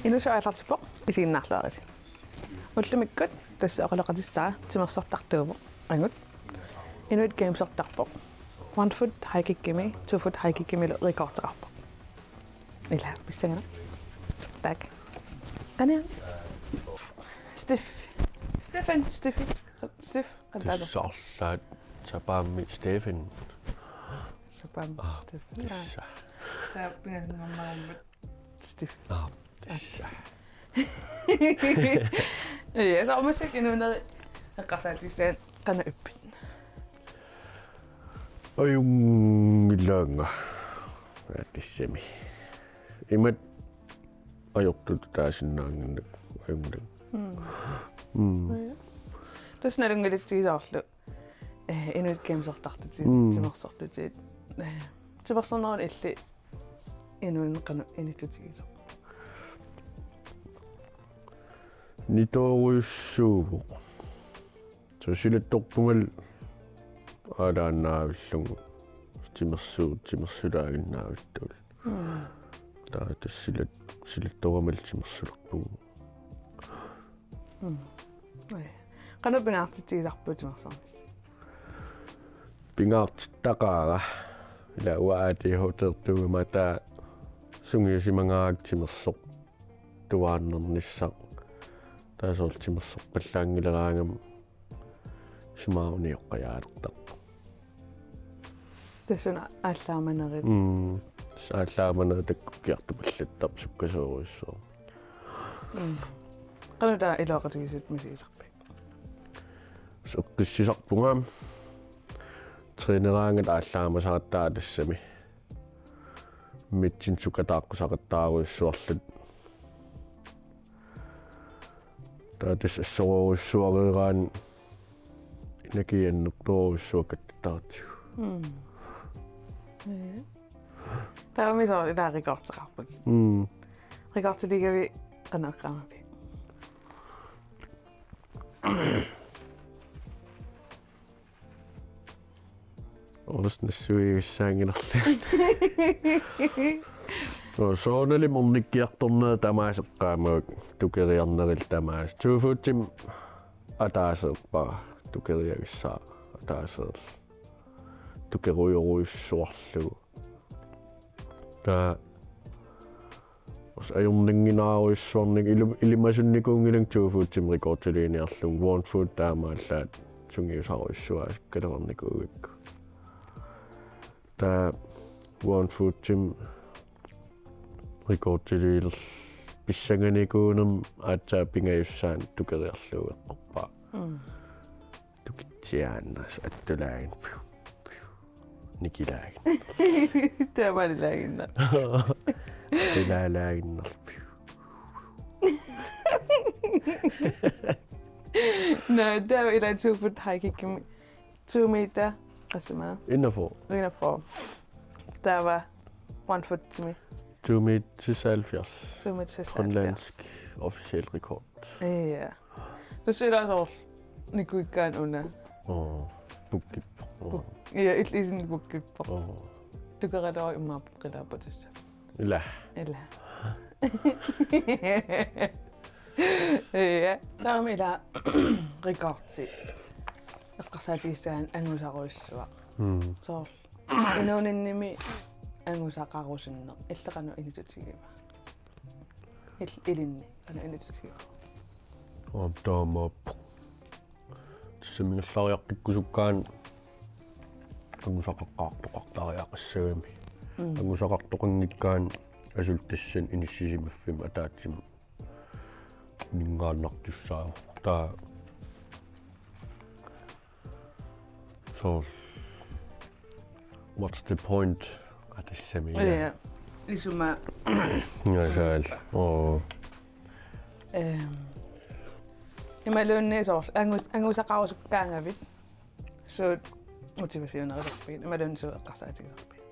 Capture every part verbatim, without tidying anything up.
Inuusuttup aallartippoq, isiginnaarluarisi. Ullumikkut tassa oqaloqatissara timersortartuuvoq angut. Inuit Gamesertarpoq. One foot high kickimi, two foot high kickimilu rekordeqarpoq. Ila, pissanganaq. Tak. Qaniat. Stiff. Stephen, Steffi. Stiff. Qantaalo. Tassa arlaat sapaammi Stephen. Sapaammi Ah, Stephen. Tassa. Saappiga ngammaammat. Stiff. Ah, tassa. Ja, soorlu massakkut inuunerit eqqarsaatigissagaanni qanoq ippit? Ajunngilaannga. Ja, tassami. Imatut ajortutut taasinnaannginnakku ajunngilaannga. Mm. Mm. Ja. Tassa nalunngilitsigisoorlu. Eh, Inuit Gamesertartutit, Mm. timersortutit. Eh, timersornermut illit inuuneq qanoq inittutigisoq? Nitoorujussuuvoq. Soorlu silattorpungalu aalaannaavillugu timersu-, timersulaaginnavittuullunga. Mm. Taava tassa silat-, silattorumalu timersulerpugut. Mm. Oj. Qanoq pingaartitsigisarpiuk timersornissaq? Pingaartittaqaara. Ila uanga A D H D-rtuugama taava sungiusimagaangakku timersortuaannarnissaq. Taava soorlu timersorpallaanngileraangama isumaqarpunga nioqqajaalertarpoq. Tassuuna aallaamanerit. Mm. Aallaamanerit takkukkiartupallattarput sukkasoorujussuarmik. Mm. Qanoq taava iluaqutigisut misigisarpit? Eqqissisarpunga træneraangat aallaamasaqattaarama tassami. Mitsin sukataaqqusaaqattaarujussuarluta. Taava tassa assorujussuareeraanni energii annertoorujussuaq kattartigu. Mm. Ee. Taavami soorlu ila rekordeqarput. Mm. Rekordiligavit qanoq eqqaamavit? Oors nassuivissaanginerli. Nå, soorunalimi ornikkiartornerit tamaasa eqqaamavakka, tukeriarnerillu tamaasa. Two footimi ataaseq ippa, tukeriagassaaq ataaseerlu. Tukerujorujussuarlugu. Taava oors ajornannginnerujussuarnik ilu-, ilimasunnikuunngilanga two footimi rekordiliiniarlugu, one foot taamaallaat sungiusarujussuaasakkaluarnikuugakku. Taava one footimi rekordiliilerlugu pissanganikuunermi aatsaat pingajussaanut tukeriarlugu eqqorpara. Mm. Tukitsiaannarsi attulaaginnarlugu. Nikilaaginnarlugu. Taamaalilaaginnarlugu. Attulaalaaginnarlugu. Nå, taava ila two foot high kickimi. Two meter, qasima? Enogfyrre. Enogfyrre. Taava one footimi. Two meter seksoghalvfjerds. Two meter seksoghalvfjerds. Grønlandsk officiel rekord. Ja. Tassa ila soorlu nikuikkaanni una. Oo, pukkippoq. Oo. Puk-, ja, illit isinni pukkippoq. Oo. Tukeralua immaqa pukkilaapput tassa. Ila. Ila. Ja, taama ila rekordi. Eqqarsaatigissagaanni angusarujussuaq. Mm. Soorlu. Inuuninnimi angusaqarusunneq. Illit qanoq inissisigivit? Il-, ilinni qanoq inissisigivit? Aap, taamaappoq. Tassami ingerlariaqqikkusukkaanni angusaqaqqaartoqartariaqassagami. Mm. Angusaqartoqanngikkaanni asuli tassani inissisimaffimmi ataatsimut uninngaannartussaavoq. Taava soorlu what's the point? Aa, tassami, ja. Ja. Isuma. Ja, saal. Oo. Ehm. Imaluunniit soorlu angus-, angusaqarusukkaangavit. Suut motivationerisarpigit. Imaluunniit suut eqqarsaatigisarpigit.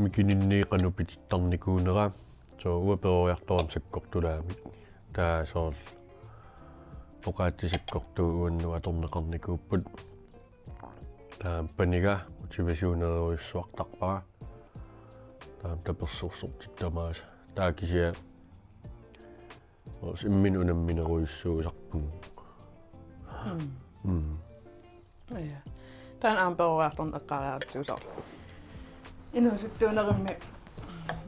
Mikininni qanoq pitittarnikuunera. Soo, uanga peroriartorama sakkortulaamik. Taava soorlu oqaatsit sakkortuut uannut atorneqarnikuupput. Taava paniga motivationerujussuartarpara. Taava tapersersortitut tamaasa. Taava kisianni oos imminut unamminerujussuusarpunga. Mm. Mm. Ja. Taanna aamma peroriartorneq eqqaariartuusoq. Inuusuttuunerimmi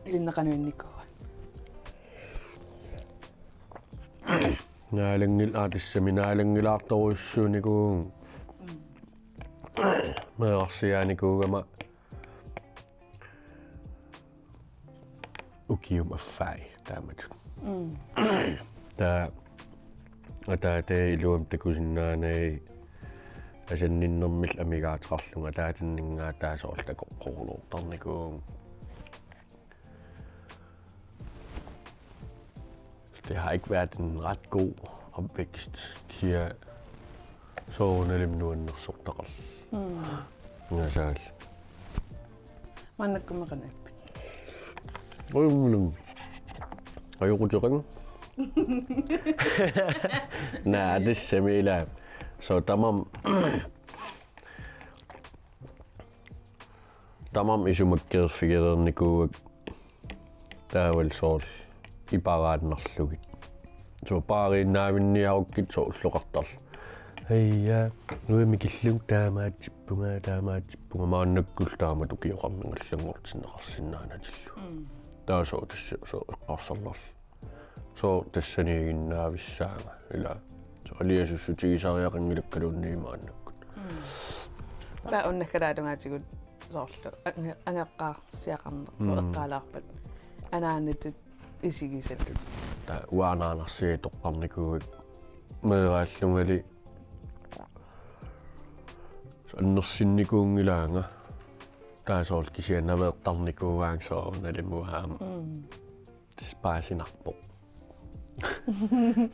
ilinneqanuinnikuuvoq. Naalanngil-, aa, tassami naalanngilaartorujussuunikuuvunga. Mm. Meerarsiaanikuugama ukiumut affai taamatut. Mm. Taava ataataga iluamik takusinnaanagit asanninnermillu amigaateqarlunga ataatanninngaanniit taava soorlu takoqqoruloortarnikuuvunga. Det har ikke været en ret god opvækst, siger soorunalimi nuannersortaqarluni. Mm. Ngasal. Maannakkummi qanoq ippit? Ujummulum. Ajoquteqanngilaq. Naa, tassami ila. Soo, tamarmi, tamarmi isumakkeerfigereernikuuakka. Taavalu soorlu iparaannarlugit. Soo, paariinnaavinniarukkit soorlu ulloqartarluni. Aja, uanga mikillunga taamaatsippunga, taamaatsippunga, maannakkullu taamatut ukioqarninga allanngortinneqarsinnaanatillugu. Mm. Taava soo tassa, soo eqqarsarnarluni. Soo tassaniiginnaavissaanga, ila. Soo aliasussutigisariaqanngilakkaluunniit maannakkut. Mm. Taava unnaggalaatungaatigut soorlu ange-, angeqqaarsiaqarneq, soo Mm. eqqaalaarpat. Anaanatut isigisat. Taava uanga anaanarsiaq toqqarnikuuara meeraallungali annersinnikuunngilaanga. Taava soorlu kisianni naveertarnikuuaanga soorunalimi uanga aamma. Mm. Tassa paasinarpoq.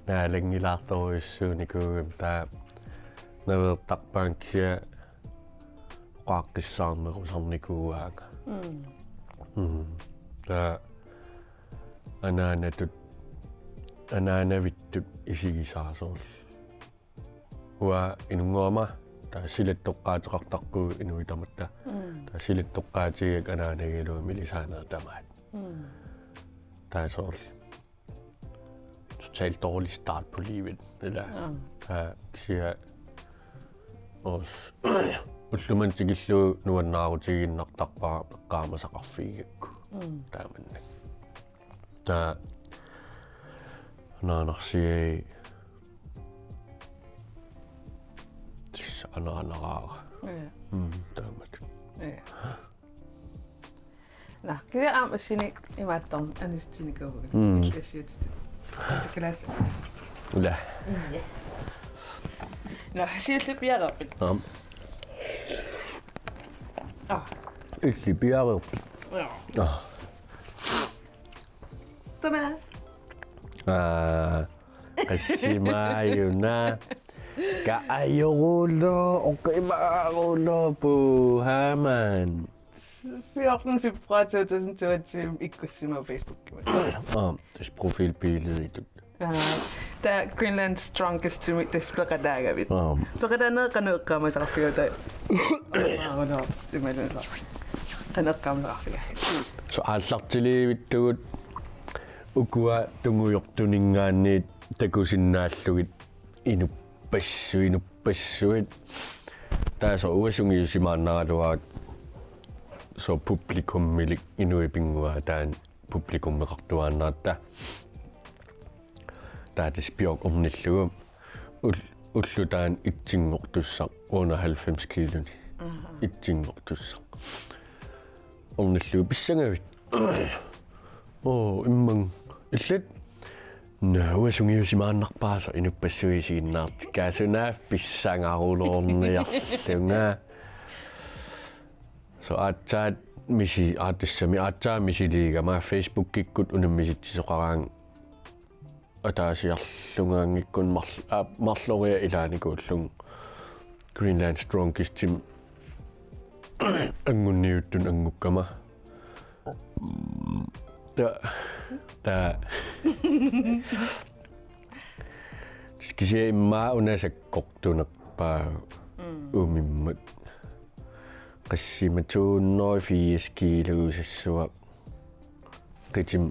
Naalanngilaartorujussuunikuugama taava naveertarpaannga kisianni oqaaqqissaarnerusarnikuuaanga. Mm. Mm. Taava anaanatut, anaanavittut isigisara soorlu. Uanga inunngorama, taava silattoqqaateqartarpugut inuit tamatta. Mm. Taava silattoqqaatigigakku anaanaga iluamik ilisaanerit tamaat. Mm. Taava soorlu total dårlig start på livet, ila. Ja. Taava kisianni oos ullumimut tikillugu nuannaarutigiinnartarpara eqqaamasaqarfigigakku. Mm. Taamannak. Taava anaanarsiai tassa anaanaraara. Ja. Mm, taamatut. Ja. Nå, kisianni aamma assini imaattorn anisitsinikuuvugut. Mm. Illit assiutitit. Klasse. Ila. Ja. Nå, siulleq piareerpit? Aam. Ah. Illit piareerpit? Ja. Ah. Tamaa. Aa, qassimaajuna. Ka ajorulo, oqimarulo, puhaman. Fjorten februar to tusind toogtyve, ikkussimavugut Facebookimi. Aa, tassa profilbillede. Aa, taava Greenland's Strongest-imi tassa peqataagavit. Aa. Peqataanerit qanoq eqqaamasaqarfigaat? Aa, no, imaluunniit. Qanoq eqqaamasaqarfigaat? Soo, aallartiliivittugut ukua tungujortuninngaanniit takusinnaallugit inuppassuit, inuppassuit. Taava soo uanga sungiusimaannaraluarpara soo publikummilik inuit pinnguaat taanna publikummeqartuaannaratta. Taava tassa Bjørk ornillugu. Ul-, ulloq taanna etsinngortussaq, otteoghalvfems kiiloni. Aha. Etsinngortussaq. Ornillugu pissangavit? Oo, immaqa illit? Nå, uanga sungiusimaannarpara soo inuppassuit isiginnaartikkaat, sunaaffa pissangaruloorniarlunga. Soo aatsaat misi-, aa, tassami aatsaat misiliigama Facebookikkut unammisitsisoqaraangat ataasiarlungaanngikkunik marl-, aa, marloriarlunga ilaanikuullunga Greenland's Strongest-imi angunniuttunut angukkama. Ta, ta. Kisianni immaqa una sakkortunerpaavoq umimmak. Qassima to hundrede firs kiiluusassuaq. Qitim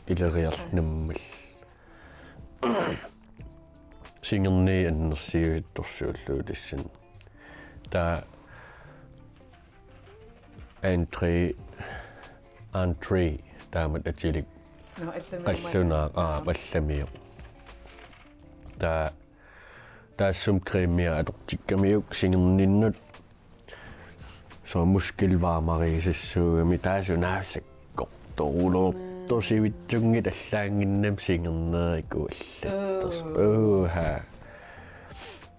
ileriarluni nammallu. Singerniit annersiusittorsuullugu tassani. Taava André, André taamatut atilik. Nå, allamiumaat. Qallunaaq, aa, allamiut. Taava taassuma cremia atortikkamiuk singerninnut. Soorlu muskelvarmeriisassuugami, taava sunaaffa sakkortoorlugu sivitsunngitsoq allaannginnami singernerit kuallattorsuupput. Uha.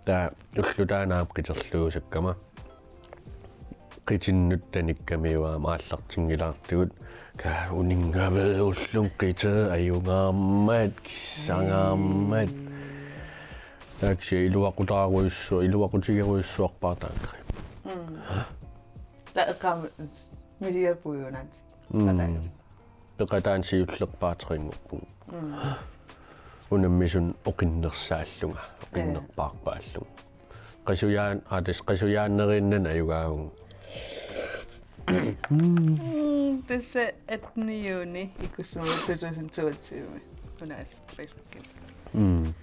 Taava ulloq taanna aamma qiterluusakkama. Qitinnut tanikkamiuk aamma aallartinngilaartugut. Kaa uninngaveerullunga qiterit ajungaarmat, kissangaarmat. Taava kisianni iluaqutaarujussuaq, iluaqutigerujussuarpara taanna creme. Mm. Taava eqqaama misiga puiunaat. Mm. Peqataani siullerpaaq trinngorpunga. Mm. Unammisut oqinnersaallunga, oqinnerpaarpaallunga. Qasujaan-, aa, tassa qasujaanneriinnanik ajugaavunga. Mm, tassa attende juni ikkussuma to tusind toogtyve. Una assut Facebookimi. Mm.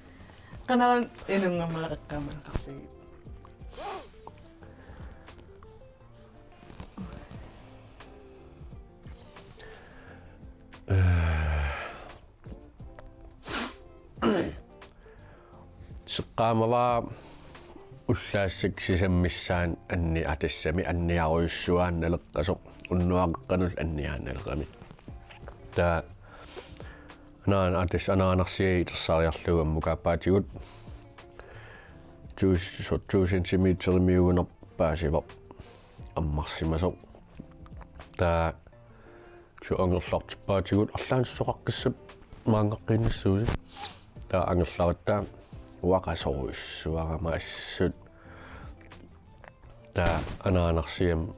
Qanoq inunngorneqaqqaamaqarlugit. Seqqaamavara ullaassak sisammissaani anni-, aa, tassami anniarujussuaannaleqqasoq, unnuaqeqqanullu anniaannaleqami. Taava anaana-, aa, tassa anaanarsiai itersariarlugu ammukaappaatigut. Tuus-, so-, to centimeterimiugunarpoq paasivarput ammarsimasoq. Taava Suu angerlartippaatigut arlaannik susoqaqqissapput maanngaqqiinnassuusi. Taava angerlaratta uanga qasorujussuarama assut. Taava anaanarsiami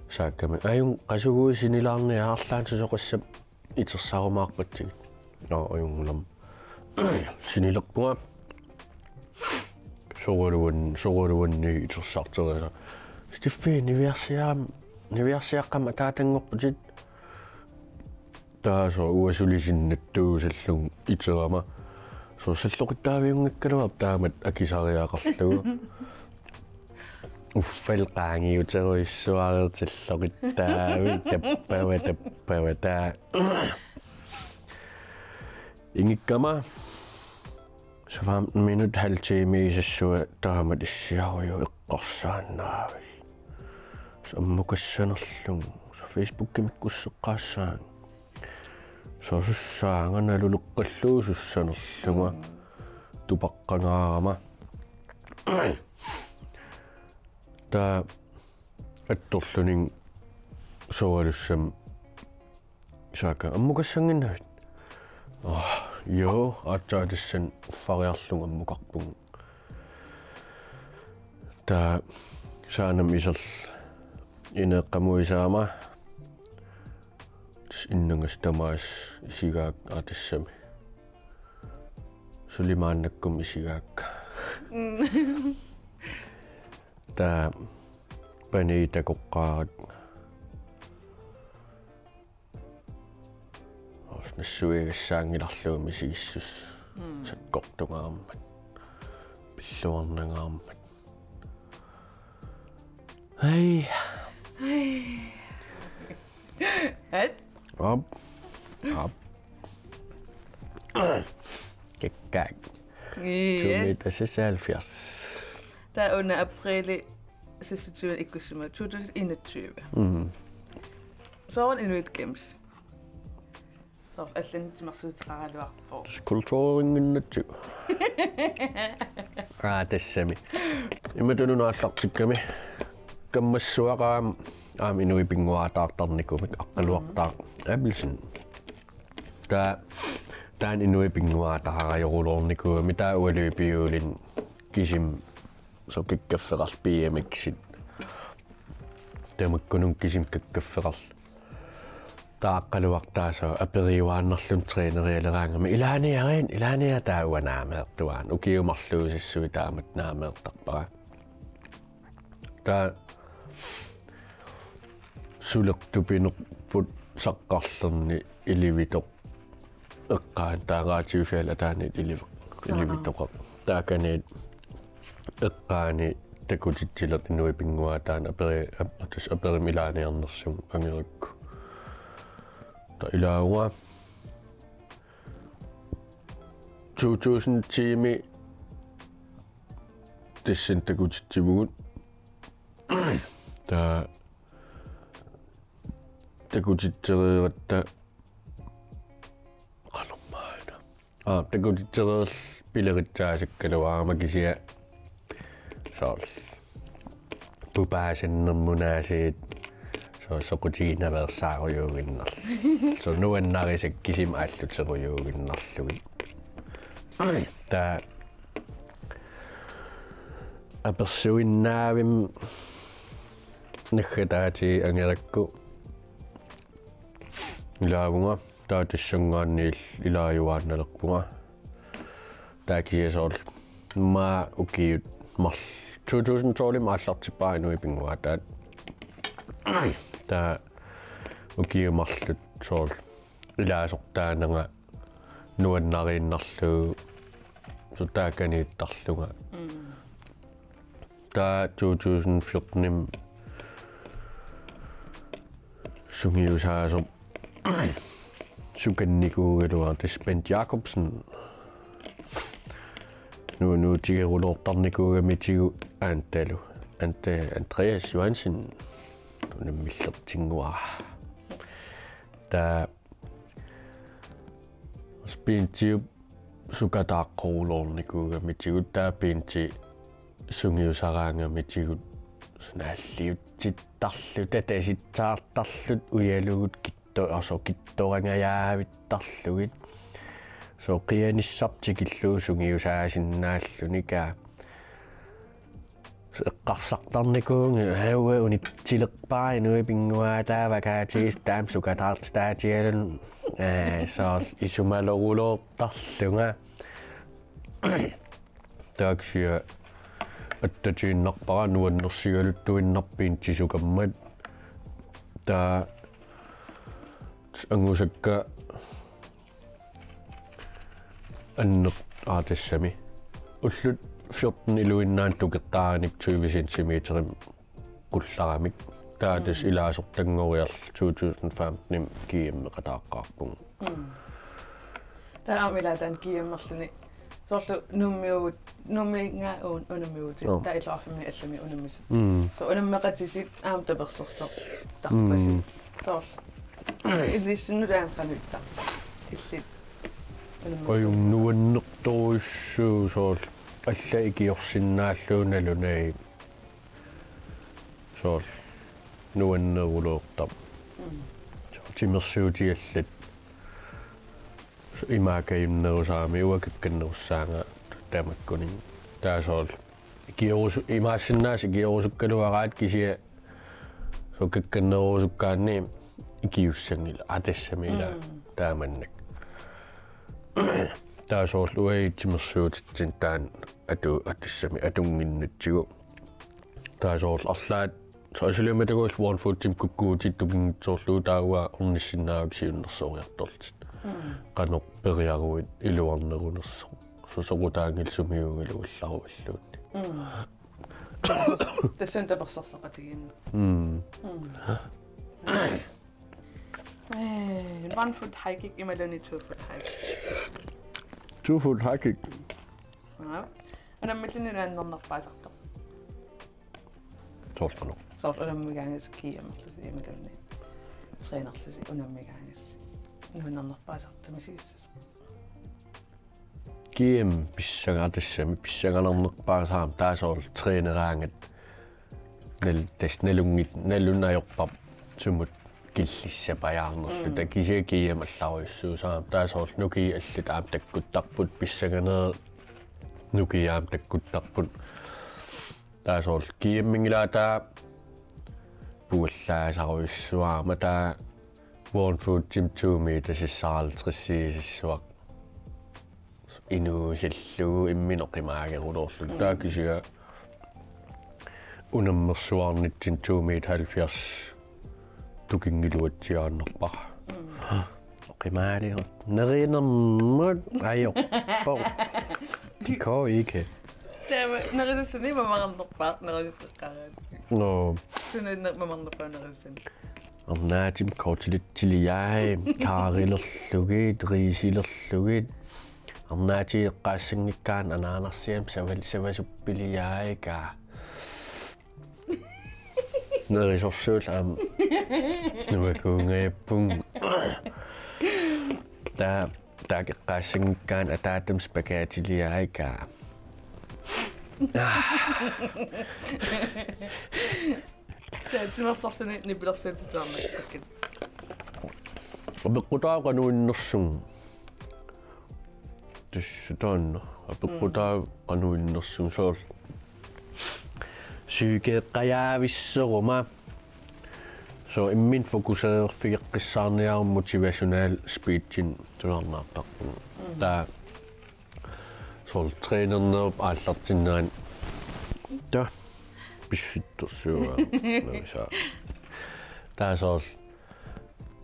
Saakkami: Ajunngilaq, qasuguit sinilaarniarit, arlaannik susoqassapput, itersarumaarpatsigit. Nå, ajunngilaq. Sinilerpunga. Soraluan-, soraluanniit itersarterisa. Steffi, niviarsiaam-, niviarsiaqqamik ataatanngorputit. Taava soorlu uanga suli sinnattuusarlunga iterama. Soorlu salloqittaaviunngikkaluarpoq taamatut akisariaqarlugu. Uffa qaangiuterujussuarput salloqittaavik, tappava, tappava, taava. Ingikkama. Så femten minut, halv time i sassua taamatut issiarujuk eqqarsaannaavik. Så ammukassanerlunga. Så Facebookimikkusseqqaassaanga. Så sussaanga naluleqqallugu sussanerlunga. Tupaqqangaarama. Taava attorluni soralussami Saakka: Ammukassannginnavit? Aa, joo, aatsaat tassani uffariarlunga ammukarpunga. Taava saanami iserl-, ineeqqamuisaama. Tassa innangassat tamaasa isigaakka, aa, tassami. Suli maannakkut isigaakka. Mm. Taava panii takoqqaarakku. Oos nassuiagassaanngilarlugu misigissuseq. Mm. Sakkortungaarmat. Pilluarnangaarmat. Hej. Hej. At? Op. Op. Kikkaak. Ja. To meter seksoghalvfjerds. Taava una aprili seksogtyve ikkussuma to tusind enogtyve. Mhm. Soorlu Inuit Games. Soorlu allanut timersuuteqaraluarpoq. Kulturinnginnatsigu. Aa, tassami. Imatut una aallartikkami. Kammassuaqaam aam inuit pinnguaataartarnikumik aqqaluartaaq. Mhm. Appelsin. Taava, taanna inuit pinnguaataarajorulornikuugami, taava ualuit piuulin kisim soorlu kakkaffeqarl B M X-it. Tamakkununnga kisim kakkaffeqarl. Taaqqaluartaasoq aperiuaannarluni trænerialeraangama: Ilaaniarit, ilaaniarit, taava naameertuaannarluni. Ukiut marluusut taamatut naameertarpara. Taava sulertupinerput saqqarlerni ilivitoq eqqaani, taava raatiufjalataaniit ilivik-, Aa. ilivitoqaq. Taakaniit eqqaani takutitsilerpoq inuit pinnguaataanni aperi-, ap-, tassa aperimi ilaaniarnersumik angerakku. Taava ilaavunga to tusind ti-mi tassani takutitsivugut. Taava takutitsereeratta qanormaana. Aa, takutitsereerluta pileritsaasakkaluarama kisianni soorlu pupaasannermut aasiit soorlu soqutiginnaveersaarujuuginnarlugit. Soorlu nuannarisakka kisimi aalluterujuuginnarlugit. Taava apersuinnaavimma naggataatigut angerakku ilaavunga, taava tassanngaanniit ilaajuaannalerpunga. Taava kisianni soorlu immaqa ukiut marl-, to tusind tolv-imi aallartippara inuit pinnguaataat. Taava ukiut marluk soorlu ilaasortaanera nuannariinnarlugu, soorlu taakaniittarlunga. Mm. Taava to tusind fjorten-imi sungiusaasoq sukannikuugaluartoq, tassa Bent Jakobsen. Nu-, nuutigeruloortarnikuugamitigut Antalu. Ante-, Andreas Johansen. Unammillertinnguara. Taava Bentiup sukataaqqoruloornikuugamitigut, taava Benti sungiusaraangamitigut, soorlu naalliutsittarluta, tasitsaartarluta, ujalugut kitto-, aso kittorangajaavittarlugit. Soorlu qianissarput tikillugu sungiusaasinnaalluni, kaa eqqarsartarnikuuvunga, hauva unitsilerpara inuit pinnguaataat, kaatiis taama sukataartitaatigaluni, ee, soorlu isumaleruloortarlunga. Taava kisianni attatiinnarpara, nuannersigaluttuinnarpoq Bentip sukammat. Taava angusakka anner-, aa, tassami. Ullut fjorten iluinnaanni tukertaaramikkit tyve centimeterimik qullaramik. Taava tassa Mm. ilaasortanngoriarluta to tusind femten-imi G M-eqataaqqaarpunga. Mm. Taava aamma ilaat taanna G M-erluni. Soorlu Nuummiugut, Nuummiinngaanniit un-, unammiuutit. Joo. Taava illoqarfimmi allami unammisut. Mm. Soorlu unammeqatitit aamma tapersersortarpasi. Mm. Soorlu. Ilissinnut aamma qanoq ittarpa. Illit. Unammi-. Ajunngilaq, nuannertorujussuuvoq soorlu. Allat ikiorsinnaallugu nalunagu. Soorlu. Nuanneruloortarpoq. Mm. Soorlu timersuutigallat. Imaakajunnerusarami, uanga kakkannerussaanga tamakkuninnga. Taava soorlu ikiorusu-, imaassinnaavoq ikiorusukkaluaraat, kisianni soorlu kakkannerusukkaanni ikiussanngilaq, aa, tassami ilaa. Mm. Taamannak. Taava soorlu uagut timersuutitsinnut taanna atu-, aa, tassami atunnginnatsigu. Taava soorlu arlaat, soorlu asuli imaattoq One Foot Gym kukkuutitut tukinngitsoorlugu, taava ornissinnaavakka siunnersooriartorlutit. Mm. Qanoq periaruit iluarnerunersoq. Soorlu soqutaanngilaq sumiuugaluallarualluunniit. Mm. Tassunga tapersersoqatigiinneq. Mm. Mm. Ee, one foot high kick imaluunniit two foot high kick. Two foot high kick. Aa. Unammilluni nuannernerpaasartoq. Soorlu qanoq? Soorlu unammigaangassi G M-erlusi imaluunniit trænerlusi unammigaangassi. Nuannernerpaasartoq misigissuseq. G M pissangaa tassami, pissanganarnerpaasarami, taava soorlu træneraangat nal-, tassa nalunngit-, nalunngilaq ajorparput sumut killissapajaarnerluta. Mm. Kisianni G M allarujussuusarami, taava soorlu nukiit allat aamma takkuttarput, pissanganerit nukiit aamma takkuttarput. Taava soorlu G M-inngilaat taava puallaasarujussuarama, taava One Footimi to meter seksoghalvtreds-iisissuaq inuusillugu imminut qimaageruloorlugu. Taava kisianni unammersuarnitsinni to meter halvfjerds tukinngiluatsiaannarpara. Qimaaliortoq. Nerinermut ajorpoq. Det går ikke. Taava nerisassani mamarnerpaaq, nerisassaqaraat. Nå. Sunaana mamarnerpaaq nerisassani? Arnaatip kortilittiliai, kaarilerlugit, riisilerlugit. Arnaatip eqqaassanngikkaanni anaanarsiamik saval-, savasuppiliaika. Nerisorsuut aamma. Nuakuungajappun. Taava, taava eqqaassanngikkaanni ataatama spaghettiliaika. Taava timersorluni nipilersuutitiarnakkit. Apeqqutaavoq qanoq innersunga. Tassa taanna. Apeqqutaavoq qanoq innersunga, soorlu psykeeqqajaavissoruma. Soorlu imminut fokusererfigeqqissaarniaruma motivational speechinik tusarnaartarpunga. Taava soorlu trænernerup aallartinnerani. Taava pissuttorsuugaa. Navisaa. Taava soorlu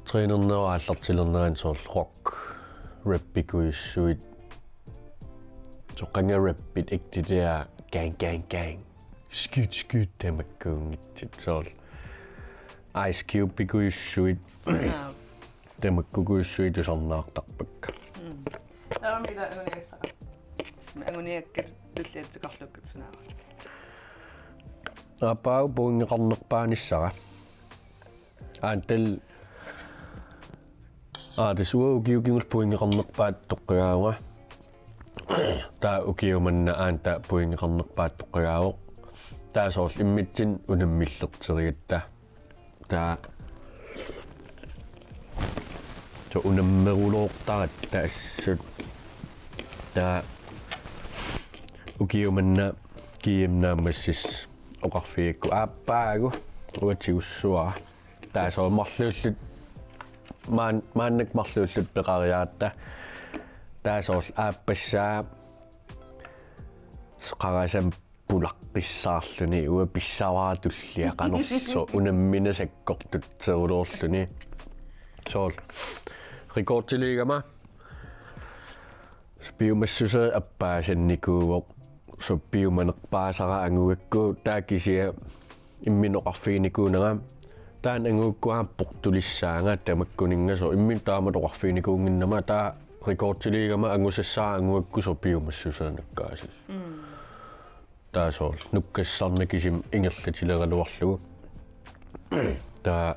trænernerup aallartilernerani soorlu rock rappikujussuit. Soorlu qanga rappit, ikke det der gang, gang, gang. Skyt, skyt, tamakkuunngitsut. Soorlu Ice Cubepikujussuit. Aa. Tamakkukujussuit tusarnaartarpakka. Mm. Taava ila anguniassara. Anguniakkat tulliattukarlukkat sunaava? Aappaagu pointeqarnerpaanissara. Aamma taava aa, tassa uanga ukioq kingulleq pointeqarnerpaatut toqqigaavunga. Taava ukioq manna aamma taava pointeqarnerpaatut toqqigaavoq. Taava soorlu immitsinnut unammillerterigatta. Taava. Soorlu unammeruloortaratta assut. Taava. Ukioq manna G M naammassissaq oqarfigigakku aappaagu uanga tigussavara. Taava soorlu marluulluta maan-, maannakkut marluulluta peqariaratta. Taava soorlu aappassaa qarasam pulaqqissaarluni uanga pissavara tullia qanorlu soorlu unammineq sakkortutseruloorluni. Soorlu rekordiliigama piumassuseq appaasannikuuvoq, soorlu piumanerpaasara angugakku, taava kisianni imminut oqarfiginikuunanga taanna angugakku aamma portulissaanga tamakkuninnga, soorlu imminut taamatut oqarfiginikuunnginnama, taava rekordiliigama angusassara angugakku soorlu piumassuseq nakkaasillugu. Mm. Taava soorlu nukkassarnaq kisimi ingerlatileraluarlugu. Taava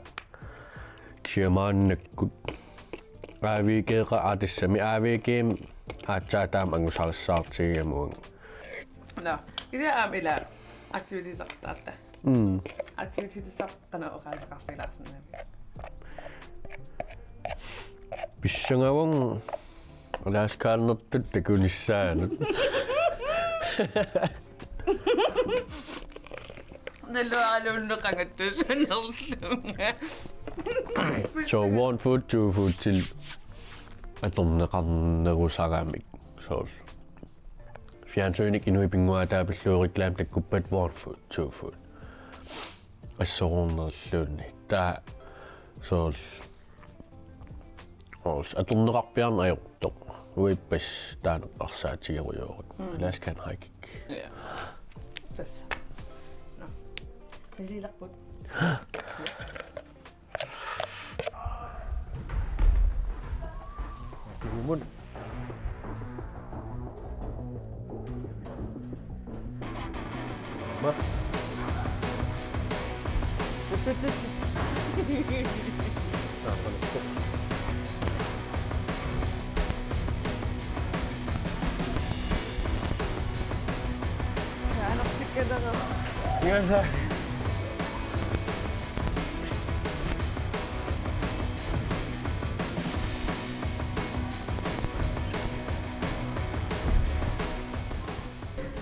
kisianni maannakkut A V G-qa-, aa, tassami A V G-mi aatsaat taama angusarissaartigigaluarlunga. Nå, kisianni aamma ila aktivitetertarta. Mm. Aktivitetertarta qanoq oqaaseqarfigilaarsinnaavit? Pissangavunga Alaskaannertut takunissaanut. Naluaraluunneqangattuusunnerlunga. Soorlu one foot, two foot-illu atorneqarnerusaramik soorlu. Fjernsynikkut inuit pinnguaataa pillugu reklame takkuppat one foot, two foot. Assorsuarnerluunniit. Taava soorlu. Oos, atorneqarpiarneq ajortoq. Uippas taaneqqarsaatigerujoorut. Mm. Alaskan high kick. Ja. Tassa. Nå. Misilerput. Kumun. Ma. Ngasa.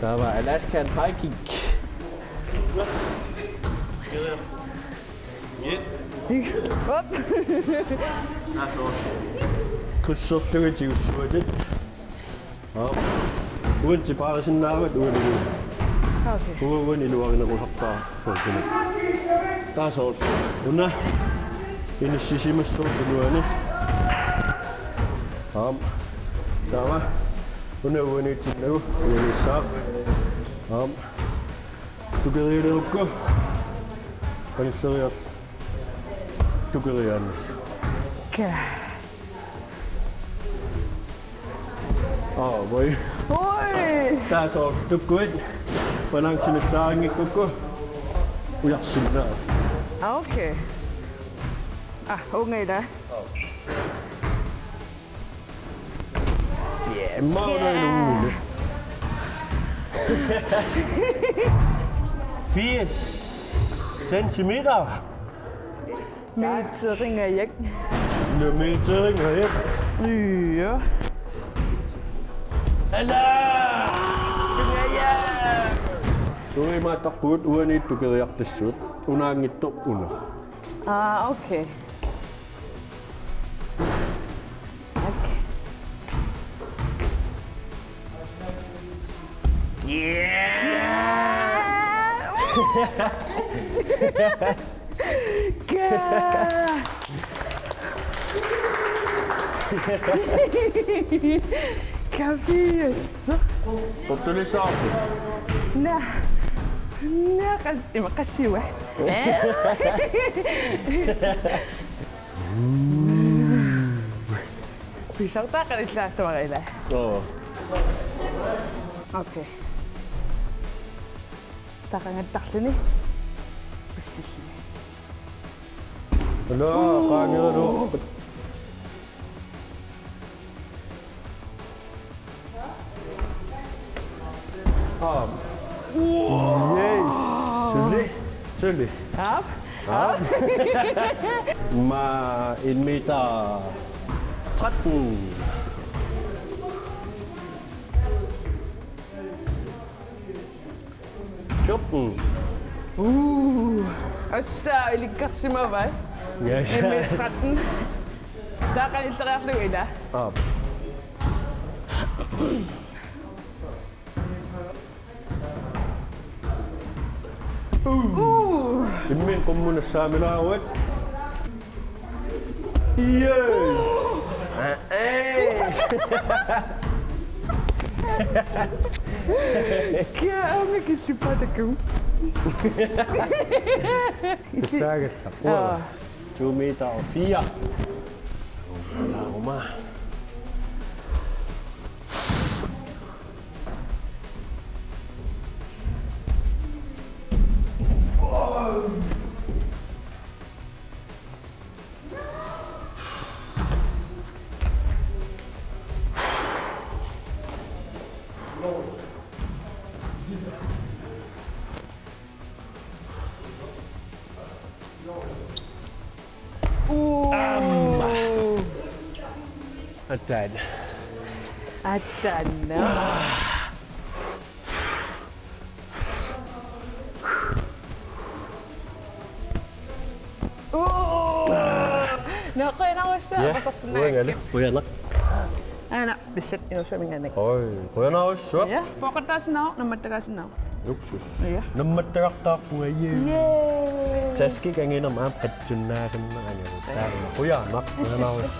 Taava Alaskan high kick. Jet. Op. Krydserlugit tigussuatit. Aap. Uani paarisinnaavat uani. Okay. Uanga uani iluarinerusarpara. Taava soorlu. Una. Inissisimassuup uani. Aap. Taava. Una uaniitsinnagu. Uaniissaaq. Aap. Tukerialerukku. Qanilleriarlugu. Tukeriaannassaaq. Ka. Aa, voi. Oi! Taava soorlu tukkuit. Balancen missaanngikkukkit. Ujarsinnaa. Ah, okay. Ah, ungila. Ja, immaqa una ilummini. Firs centimeter. Meteringajak. Nå, meteringajak. Ja. Ala! Uanga imaattarpugut uaniit tukeriartussaagut. Unaanngitsoq una. Ah, okay. Okay. Yeah! Ka-, kafias. Soorlu tulissaarpit? Naa. Naa, qas-, ima qassiua. Pisartaa qalillaassamara ila. Oo. Okay. Taqangattarluni. Passilluni. Ala, qaangeralu. Aap. Yes. Suli. Suli. Aap. Aap. Immaqa en meter tretten. Fjorten. Uh. Assa, ilikkarsimavai. Ja, ja. En meter tretten. Taava qanilleriarlugu ila. Aap. Uh. Imminut qummunassaammilaaruit. Yes. Aa, ee. Kiaami kissipatakum. Tassaagallarpoq. Aa. To meter og fire. Uma. Aamma. Aatsaat. Aatsaat. Nå, qujanarsuaq. Ja, apersarsinnaakkit. Qujanaq. Qujanaq. Aana, pissat inuussaminngaanniit. Oj, qujanarsuaq. Ja, pooqattaassinnaavoq, nammattagaasinnaavoq. Luksus. Ja. Nammattagartaarpunga, jee. Jee. Taskit anginermut aamma qatsunnaasannga anginermut. Taama. Qujanaq, qujanarsuaq.